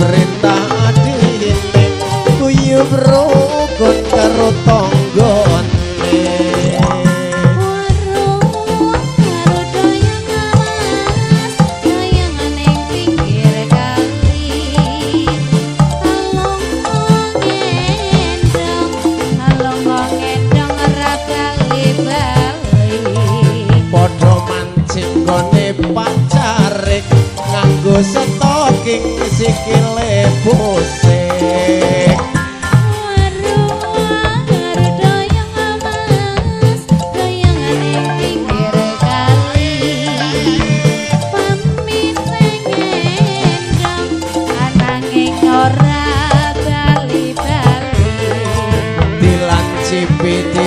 Perintah adine guyub rukun karo tanggane. Waru doyong alas, doyong ning pinggir kali. Alung ngendong ora bali-bali. Padha mancing gone pacare nganggo stocking sikile busik. Waru waru doyong amas, doyong ning pinggir kali. Pamit ngendong, ananging ora bali-bali. Dilancipi.